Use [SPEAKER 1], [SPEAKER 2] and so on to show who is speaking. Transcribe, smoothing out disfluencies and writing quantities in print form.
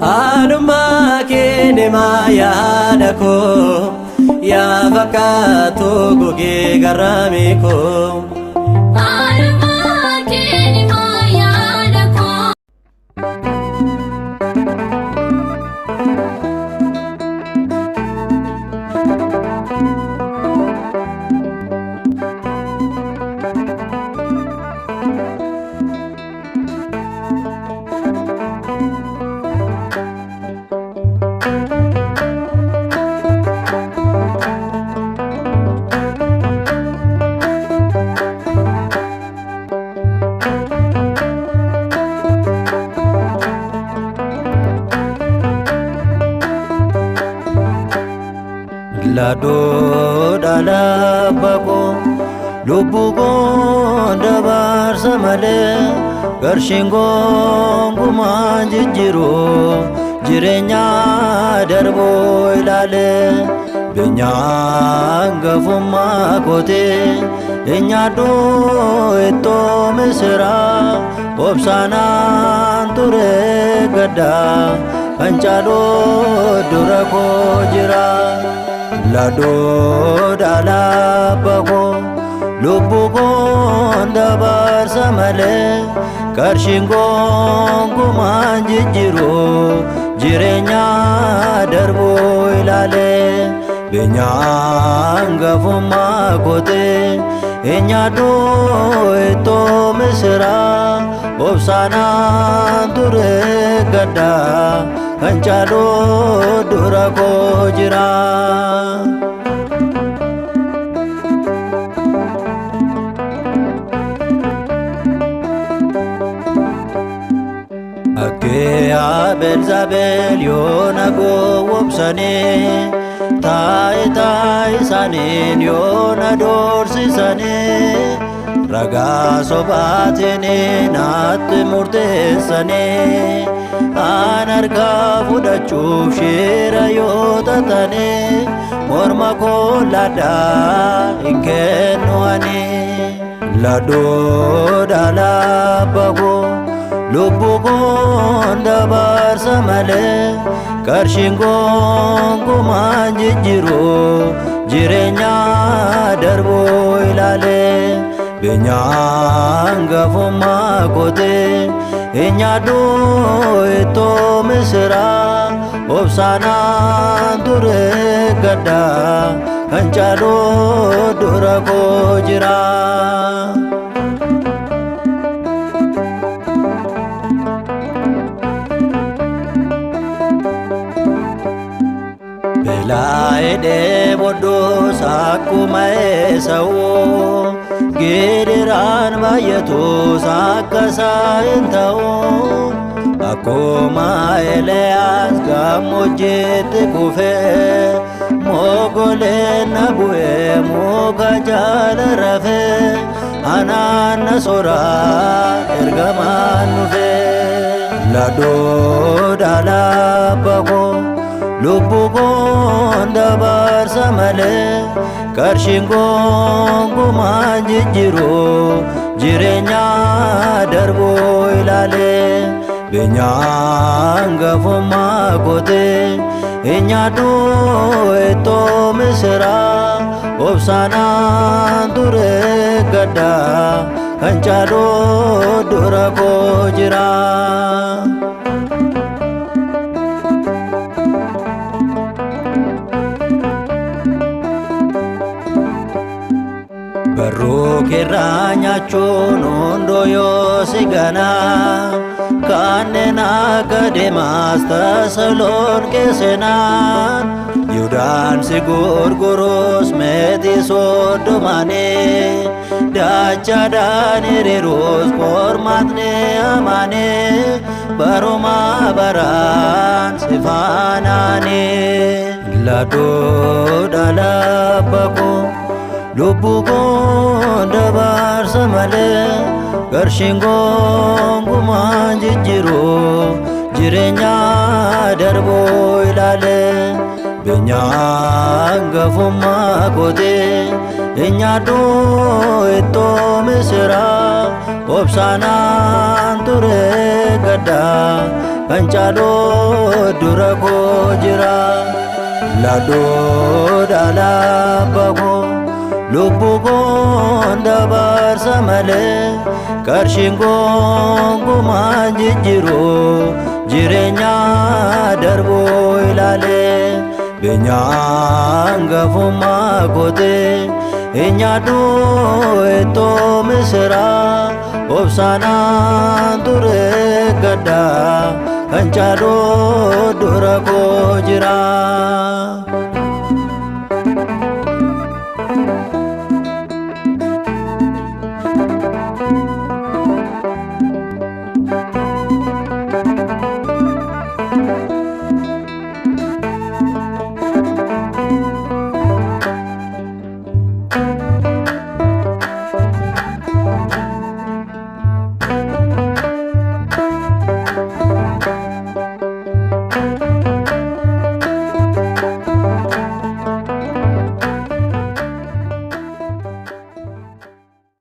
[SPEAKER 1] Haadhummaa kee deemaa yaada koo yaa fakkaatu gogee garraamii koo.
[SPEAKER 2] Haadhummaa kee deemaa yaada koo.
[SPEAKER 1] Ladoo dhala koo lubbuu koo dabarsa malee qarshiin gonkumaa jijjiiru jireenya darbuu ilaale beenyaan gafummaa kootee nyaadhu ittoo misiraa obsaanaan ture gaddaa kan caalu dura koo jira. Ladoo dhala koo lubbuu koo dabarsa malee qarshiin gonkumaa jijjiiru jireenya darbuu ilaale beenyaan gafummaa kootee nyaadhu ittoo misiraa obsaanaan ture gaddaa kan caalu dura koo jira. Akkee Abeel Zaabeel yoona gowwoomsanii taayitaa isaaniin yoona doorsisanii ragaa sobaatiin natti murteessanii aan harkaa fudhachuuf shira yoo xaxanii morma koo ladhaa hin kennu ani. Ladoo dhala koo lubbuu koo dabarsa malee qarshiin gonkumaa jijjiiru jireenya darbuu ilaale beenyaan gafummaa kootee nyaadhu ittoo misiraa obsaanaan ture gaddaa kan caalu dura koo jira. Beelaa'ee booddoos akkuma eessa'u gidiraan baay'atus akka isaa hin ta'u. Akkuma Eeliyaas gammoojjiitti kufee mogoleen na bu'ee muka jala rafee anaan na soraa ergamaan dhufee. Ladoo dhala koo lubbuu koo dabarsa malee qarshiin gonkumaa jijjiiru jireenya darbuu ilaale beenyaan gafummaa kootee nyaadhu ittoo misiraa obsaanaan ture gaddaa kan caalu dura koo jira. Barruu kirraa nyaachuun hundoo yoo si ganaa kanneen akka Deemaas Tasalonqee seenaan Yihuudaan si gurgurus meetii soddomaanii dachaadhaan hiriirus qormaatni amaanii baruma baraan si faanaanii. Ladoo dhala koo lubbuu koo dabarsa malee qarshiin gonkumaa jijjiiru jireenya darbuu ilaale beenyaan gafummaa kootee nyaadhu ittoo misiraa obsaanaan ture gaddaa Kan caaluu dura koo jira. Laddoo dhalaabba koo lubbuu koon dabarsa malee qarshiin gonkumaan jijjiiru jireenya darbuu ilaalee beenyaan gafummaa kootee nyaadhu ittoo misiraa obsaanaan ture gaddaa kan caaluu dura koo jira.